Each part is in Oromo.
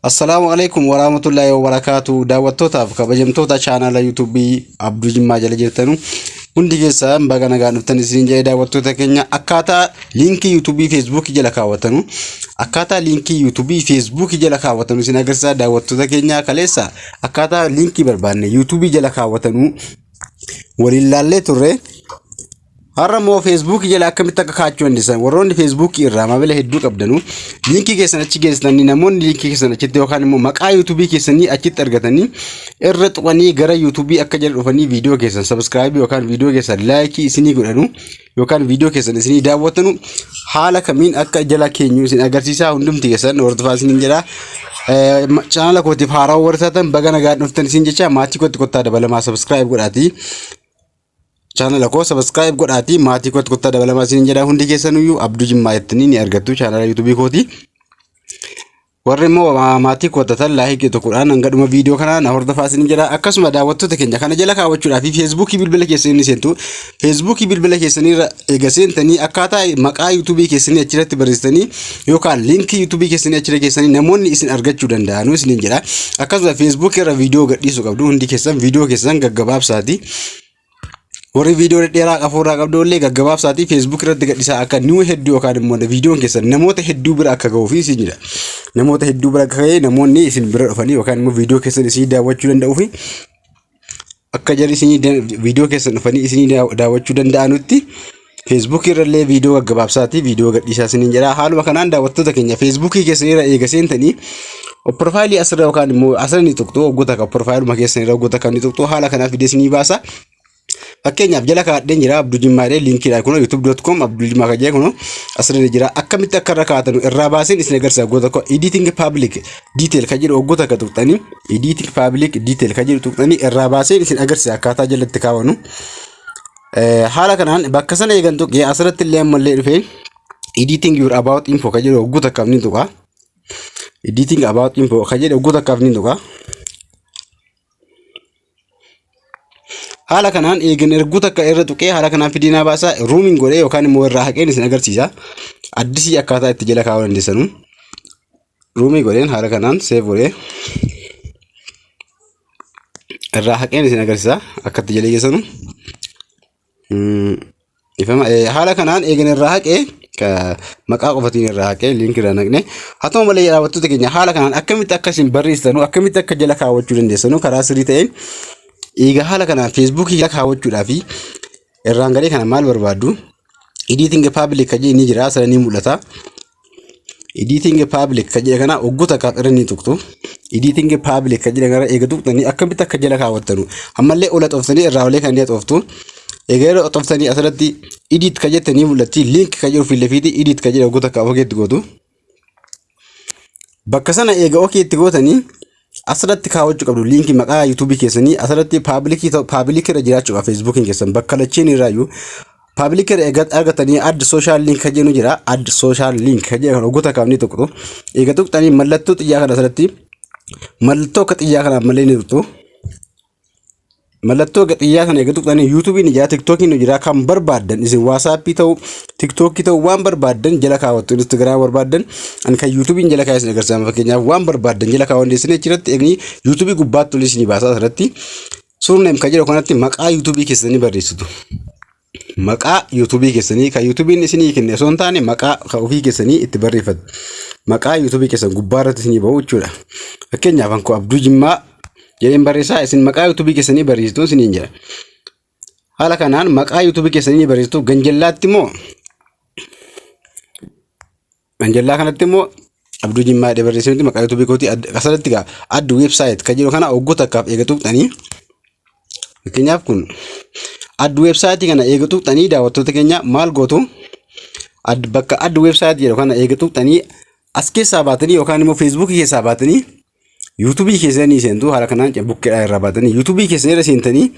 Assalaamu alaikum warahmatullaahi wabarakaatu. Daawwattootaaf kabajamtoota chaanaala yuutuubii Abduu Jimmaa jala jirtanu hundi keessan baga nagaan dhuftan isiniin jedhee, daawwattoota keenya, akkaataa liinkii yuutuubii feesbuukii jala kaawwatanu, akkaataa liinkii yuutuubii feesbuukii jala kaawwatanu isin agarsiisa. Daawwattoota keenya, kaleessa akkaataa liinkii barbaanne yuutuubii jala kaawwatanu waliin laallee turre. Har'a immoo feesbuukii jala akkamitti akka kaa'achuu dandeessan, warroonni feesbuukii irraa maamila hedduu qabdanu liinkii keessan achi geessitanii, namoonni liinkii keessan achitti yookaan immoo maqaa yuutuubii keessanii achitti argatanii irra tuqanii gara yuutuubii akka jala dhufanii viidiyoo keessan subscribe yookaan viidiyoo keessan like isinii godhanu yookaan viidiyoo keessan isinii daawwatanu haala kamiin akka jala keenyu isin agarsiisaa. Hundumti keessan hordofaa isiniin jedha. Chaanala kootiif haarawaa warri taatan, baga nagaan dhuftan isin jecha, maatii kootti kottaa dabalamaa, subscribe godhaatii. Chaanala koo subscribe godhaatii maatii kootti kottaa dabalamaa isin jedha. Hundi keessanuyyuu Abduu Jimmaa jettanii ni argattu chaanala yuutuubii kooti. Warri immoo maatii koottatan like tokkodhaan hanga dhuma viidiyoo kanaa na hordofaa isin jedha. Akkasuma daawwattoota keenya, kana jala kaawwachuudhaaf feesbuukii bilbila keessanii ni seentu. Feesbuukii bilbila keessanii irra eega seentanii, akkaataa maqaa yuutuubii keessanii achirratti barreessitanii yookaan liinkii yuutuubii keessanii achirra keessanii namoonni isin argachuu danda'anu isiniin jedha. Akkasuma feesbuukii irra viidiyoo gadhiisuu qabdu. Hundi keessan viidiyoo keessan gaggabaabsaati. Warri viidiyoo dhedheeraa qafuurraa qabdu illee gaggabaabsaatii feesbuuk irratti gadhiisaa, akka new hedduu yookaan immoo viidiyoon keessan namoota hedduu bira akka ga'uu fi isin jedha. Namoota hedduu bira akka ga'e, namoonni isin bira dhufanii yookaan immoo viidiyoo keessan isin daawwachuu danda'uu fi akka jarri isin viidiyoo keessan dhufanii isin daawwachuu danda'anutti feesbuukii irra illee viidiyoo gaggabaabsaatii viidiyoo gadhiisaa isiniin jedha. Haaluma kanaan, daawwattoota keenya, feesbuukii keessan irra eega seentanii profaayilii asirra yookaan immoo asirra ni tuqxu. Waggoota akka profaayiluma keessan irra waggoota kan ni tuqxu, haala kanaaf fidee isinii baasa. Fakkeenyaaf jala kaa'adheen jira Abduu Jimmaa jedhee liinkiidha. Kun youtube.com Abduu Jimmaa kan jedhe kun asirra ni jira. Akkamitti akka irra kaa'atanu irraa baaseen isin agarsiisa. Waggoota tokko editing public detail kan jedhu waggoota akka tuqxanii, editing public detail kan jedhu tuqxanii irraa baaseen isin agarsiisa akkaataa jalatti kaawwanu. Haala kanaan bakka sana eegan tuqee, asirratti illee ammallee dhufee editing your about info kan jedhu waggoota akkaaf ni tuqa. Editing about info kan jedhu waggoota akkaaf ni tuqa. Haala kanaan eegan erguu takka irra tuqee, haala kanaan fidinaa baasaa, ruumiin godhee yookaan immoo irraa haqeen isin agarsiisa. Addisii akkaataa itti jala kaa'uu dandeessanu. Ruumii godheen haala kanaan save godhee irraa haqeen isin agarsiisa akka itti jala geessanu. Ifama haala kanaan eegan irraa haqee, maqaa qofatiin irraa haqee liinkii irraa naqne. Haa ta'u malee, daawwattoota keenya, haala kanaan akkamitti akka isin barreessitanu, akkamitti akka jala kaawwachuu dandeessanu karaa sirrii ta'een, eega haala kanaan feesbuukii jala kaawwachuudhaa fi irraan galee kana maal barbaaddu? Editing public kan jedhu ni jira, asirra ni mul'ata. Editing public kan jedhe kana waggoota akkaaf irra ni tuqxu. Editing public kan jedhe kana eega tuqxanii, akkamitti akka jala kaawwattanu ammallee ola xooftanii irraa olee kan inni xooftu. Egaa yeroo xooftanii asirratti edit kan jettanii mul'atti. Link kan jedhu fiillee fiiti edit kan jedhe waggoota akkaaf okay itti gootu. Bakka sana eega okay itti gootanii, asirratti kaawwachuu qabdu liinkii maqaa yuutuubii keessanii. Asirratti public public irra jiraachuu qaba feesbuukiin keessan. Bakka lacheen irraayyuu public irra eega argatanii, add social link kan jedhu jira. Add social link kan jedhu kan waggoota kaaf ni tuqxu. Eega tuqxanii, mallattoo xiyyaa kana asirratti, mallattoo akka xiyyaa kana malee ni tuqxu. Mallattoo akka xiyyaa kana eega tuqxanii, yuutuubiin ni jira, tiktookiin ni jira, kan barbaaddan isin waasaappii ta'u, tiktookii ta'u, waan barbaaddan jala kaawwattu. Instagiraam barbaaddan, ani kan yuutuubiin jala kaa'e isin agarsiisa. Fakkeenyaaf waan barbaaddan jala kaawwan deessanii achirratti eegni yuutuubii gubbaatti olii isinii baasaa. Asirratti surname kan jedhu kanatti maqaa yuutuubii keessanii barreessitu. Maqaa yuutuubii keessanii kan yuutuubiin isinii kenne osoo hin taane, maqaa kan ofii keessanii itti barreeffatu. Maqaa yuutuubii keessan gubbaa irratti isinii bahu jechuudha. Fakkeenyaaf an koo Abduu Jimmaa jedheen barreessaa, isin maqaa yuutuubii keessanii barreessitu isiniin jedha. Haala kanaan maqaa yuutuubii keessanii barreessitu. Ganjallaatti immoo, ganjallaa kanatti immoo Abduu Jimmaa jedhee barreessee miti maqaa yuutuubii kootii. Asirratti gaa add website kan jedhu kana waggoota akkaaf eega tuqxanii, fakkeenyaaf kun add website kana eega tuqxanii, daawwattoota keenya, maal gootu? Bakka add website jedhu kana eega tuqxanii, as keessaa baatanii yookaan immoo feesbuukii keessaa baatanii yuutuubii keessanii seentu. Haala kanaan bukkeedhaa irraa baatanii yuutuubii keessanii irra seentanii,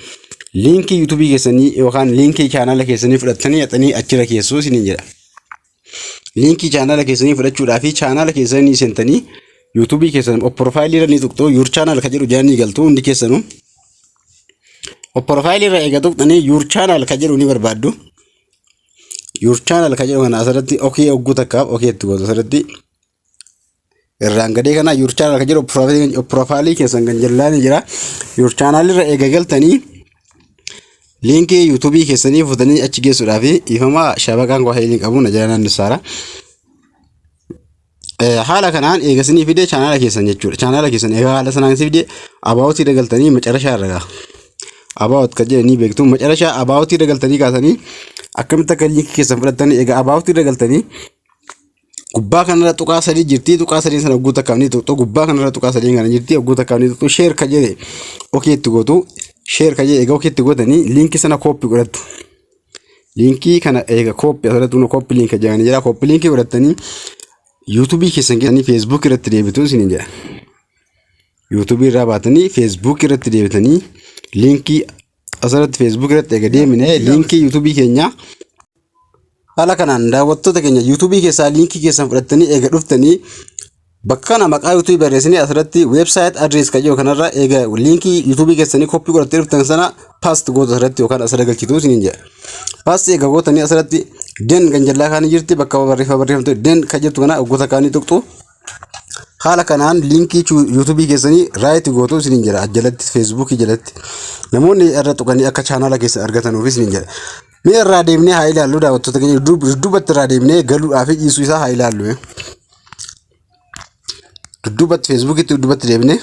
liinkii yuutuubii keessanii yookaan liinkii chaanaala keessanii fudhattanii haxanii achirra keessuu isiniin jedha. Liinkii chaanaala keessanii fudhachuudhaa fi chaanaala keessanii seentanii yuutuubii keessan profaayilii irra ni tuqxu. Your channel kan jedhu jala ni galtu hundi keessanuu. Profaayilii irra eega tuqxanii, your channel kan jedhu ni barbaaddu. Your channel kan jedhu kana asirratti okay ogguu takkaaf okay itti gootu asirratti. Irraan gadee kana your channel kan jedhu profile keessan kan jallaan jira. Your channel irra eega galtanii liinkii yuutuubii keessanii fuutanii achi geessuudhaaf, ifama shabaqaan koo hin qabu na jala naannissaara. Haala kanaan eegasinii fidee chaanaala keessan jechuudha. Chaanaala keessan eegaa haala sanaan si fidee about irra galtanii macarashaa irra gaha. About kan jedhanii beektu, macarashaa about irra galtanii kaasanii akkamitti akka liinkii keessan fudhattanii. Egaa about irra galtanii gubbaa kanarra tuqaa sadii jirti. Tuqaa sadii sana guutuu akkamii tuqxu? Gubbaa kanarra tuqaa sadii kana jirti, guutuu akkamii tuqxu? Share kan jedhe okay itti gootu. Share kan jedhe egaa okay itti gootanii liinkii sana copy godhattu. Liinkii kana eega copy asirratti kun copy link jedhanii jira. Copy linkii godhattanii yuutuubii keessan keessanii feesbuuk irratti deebitu isiniin jedha. Yuutuubii irraa baatanii feesbuuk irratti deebitanii liinkii asirratti feesbuuk irratti eega deemine liinkii yuutuubii keenyaa. Haala kanaan daawwattoota keenya, yuutuubii keessaa liinkii keessan fudhattanii eega dhuftanii bakka kana maqaa yuutuubii barreessanii asirratti website address kan jedhu kanarra eega liinkii yuutuubii keessanii copy godhattanii dhuftan sana paste gootu asirratti yookaan asirra galchitu isiniin jedha. Paste eega gootanii asirratti done kan jallaa kaanii jirti, bakka barreeffama barreeffamtu done kan jettu kana goota kaanii tuqxu. Haala kanaan liinkii yuutuubii keessanii right gootu isiniin jedha, jalatti feesbuukii jalatti namoonni irra tuqanii akka chaanaala keessa argatanuuf isiniin jedha. Mee irraa deemnee haa ilaallu, daawwattoota keenya, dudduubatti irraa deemnee galuudhaa fi dhiisuu isaa haa ilaallu. Dudduubatti feesbuukitti dudduubatti deemnee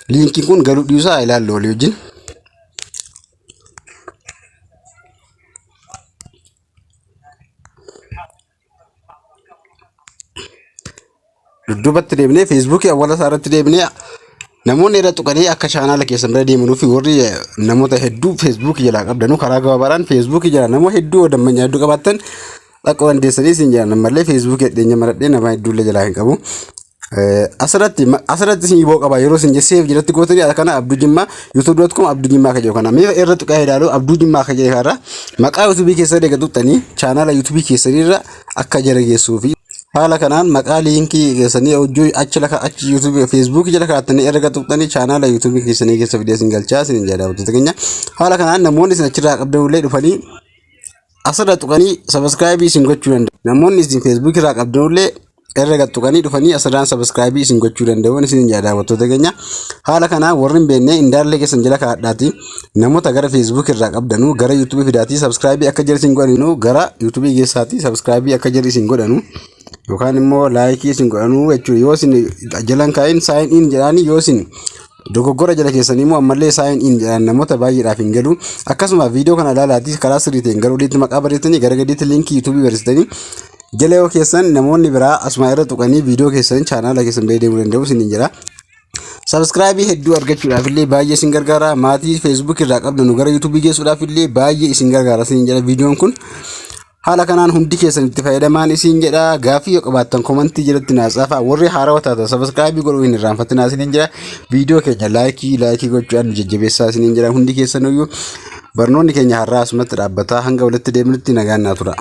liinkiin kun galuu dhiisuu isaa haa ilaallu walii wajjin. Dudduubatti deemnee feesbuukii awwaala isaa irratti deemnee namoonni irra tuqanii akka chaanaala keessan bira deemanuu fi warri namoota hedduu feesbuukii jalaa qabdanu karaa gabaabaadhaan feesbuukii jalaa nama hedduu yoo dammanyaa hedduu qabaattan dhaquu dandeessanii isin jedhan. Ammallee feesbuukii dhiyeenya maradhee nama hedduullee jalaa hin qabu. Asirratti isin boo qaba yeroo isin save jalatti gootanii kana Abduu Jimmaa youtube.com Abduu Jimmaa kan jedhu kana mee irra tuqaa ilaalu. Abduu Jimmaa kan jedhu kanarra maqaa yuutuubii keessanii eega tuqxanii chaanaala yuutuubii keessaniirra akka jala geessuu fi haala kanaan maqaa liinkii keessanii hojii achi laka achi yuutuubii feesbuukii jala kaa'attanii erga tuqxanii chaanaala yuutuubii keessanii keessa fidee isin galchaa isin jedha. Daawwattoota keenya, haala kanaan namoonni isin achirraa qabdanullee dhufanii asirra tuqanii subscribe isin gochuu danda'u. Namoonni isin feesbuukii irraa qabdanullee irra tuqanii dhufanii asirraan subscribe isin gochuu danda'u isin jedha. Daawwattoota keenya, haala kanaan warri hin beekne indaallee keessan jala kaa'adhaati namoota gara feesbuukii irraa qabdanuu gara yuutuubii fidaatii subscribe akka jara isin godhanu, gara yuutuubii keessaati subscribe akka jara isin godhanu yookaan immoo like isin godhanuu jechuudha. Yoo isin jalan kaa'in sign in jedhaanii, yoo isin dogoggora jala keessanii immoo ammallee sign in jedhaan namoota baay'eedhaaf hin galu. Akkasuma viidiyoo kana ilaalaatii karaa sirrii ta'een gara oliitti maqaa barreessitanii gara gadiitti liinkii yuutuubii barreessitanii jala yoo keessan namoonni biraa asuma irra tuqanii viidiyoo keessan chaanaala keessan bira deemuu danda'u isiniin jedha. Subscribe hedduu argachuudhaaf illee baay'ee isin gargaara. Maatii feesbuuk irraa qabdanu gara yuutuubii geessuudhaaf illee baay'ee isin gargaara isiniin jedha viidiyoon kun. Haala kanaan hundi keessan itti fayyadamaan isin jedha. Gaaffii yoo qabaattan comment jalatti naa tsaafaa. Warri haarawaa taatan subscribe godhuu hin irraanfatinaa isiniin jedha. Viidiyoo keenya like gochuudhaan nu jajjabeessaa isiniin jedha. Hundi keessanuyyuu barnoonni keenya har'aa asumatti dhaabbataa, hanga walitti deemnutti nagaan naa tura.